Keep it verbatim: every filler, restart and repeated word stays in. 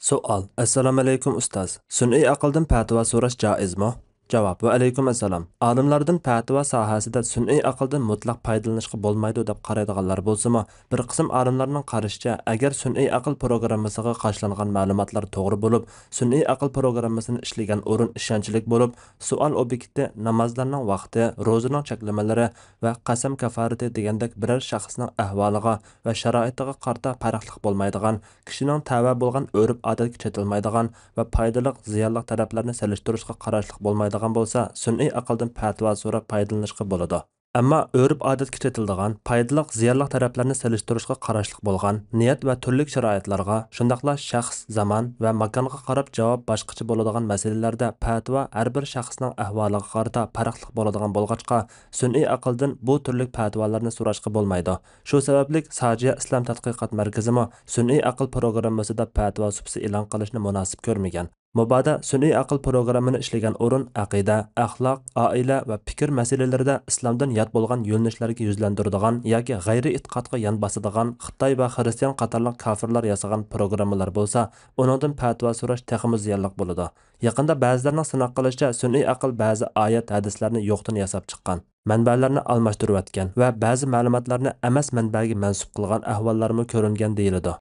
سوئال: ئەسسالامۇئەلەيكۇم ئۇستاز، سۈنئىي ئەقىلدىن پەتىۋا سوراش جائىزمۇ؟ جاۋاب: ۋەئەلەيكۇم ئەسسالام. ئالىملاردىن پەتىۋا ساھەسىدە سۈنئىي ئەقىلدىن مۇتلەق پايدىلىنىشقا بولمايدۇ دەپ قارايدىغانلار بولسىمۇ، بىر قىسىم ئالىملارنىڭ قارىشىچە، ئەگەر سۈنئىي ئەقىل پروگراممىسىغا قاچىلانغان مەلۇماتلار توغرا بولۇپ، سۈنئىي ئەقىل پروگراممىسىنى ئىشلىگەن ئورۇن ئىشەنچلىك بولۇپ، سوئال ئوبيېكتى، نامازلارنىڭ ۋاقتى، روزىنىڭ چەكلىمىلىرى ۋە قەسەم كافارىتى دېگەندەك بىرەر شەخسنىڭ ئەھۋالىغا ۋە شارائىتىغا قارىتا پەرقلىق بولمايدىغان، كىشىنىڭ تەۋە بولغان ئۆرپ-ئادەتكە چېتىلمايدىغان ۋە پايدىلىق، زىيانلىق تەرەپلەرنى سېلىشتۇرۇشقا قاراشلىق بولمايدىغان بولسا، سۈنئىي ئەقىلدىن پەتىۋا سوراپ پايدىلىنىشقا بولىدۇ. ئەمما ئۆرپ-ئادەتكە چېتىلىدىغان، پايدىلىق، زىيانلىق تەرەپلەرنى سېلىشتۇرۇشقا قاراشلىق بولغان، نىيەت ۋە تۈرلۈك شارائىتلارغا، شۇنداقلا شەخس، زامان ۋە ماكانغا قاراپ جاۋاب باشقىچە بولىدىغان مەسىلىلەردە پەتىۋا ھەر بىر شەخسنىڭ ئەھۋالىغا قارىتا پەرقلىق بولىدىغان بولغاچقا، سۈنئىي ئەقىلدىن بۇ تۈرلۈك پەتىۋالارنى سوراشقا بولمايدۇ. شۇ سەۋەبلىك ساجىيە ئىسلام تەتقىقات مەركىزىمۇ سۈنئىي ئەقىل پروگراممىسىدا پەتىۋا سۇپىسى ئېلان قىلىشنى مۇناسىپ كۆرمىگەن. مۇبادا سۈنئىي ئەقىل پروگراممىنى ئىشلىگەن ئورۇن ئەقىدە، ئەخلاق، ئائىلە ۋە پىكىر مەسىلىلىرىدە ئىسلامدىن يات بولغان يۆنىلىشلەرگە يۈزلەندۈرىدىغان ياكى غەيرىي ئېتىقادقا يان باسىدىغان خىتاي ۋە خىرىستىيان قاتارلىق كاپىرلار ياسىغان پروگراممىلار بولسا، ئۇنىڭدىن پەتىۋا سوراش تېخىمۇ زىيانلىق بولىدۇ. يېقىندا بەزىلەرنىڭ سىناق قىلىشىچە، سۈنئىي ئەقىل بەزى ئايەت، ھەدىسلەرنى يوقتىن ياساپ چىققان، مەنبەلەرنى ئالماشتۇرۇۋەتكەن ۋە بەزى مەلۇماتلارنى ئەمەس مەنبەگە مەنسۇپ قىلغان ئەھۋاللارمۇ كۆرۈنگەن دېيىلىدۇ.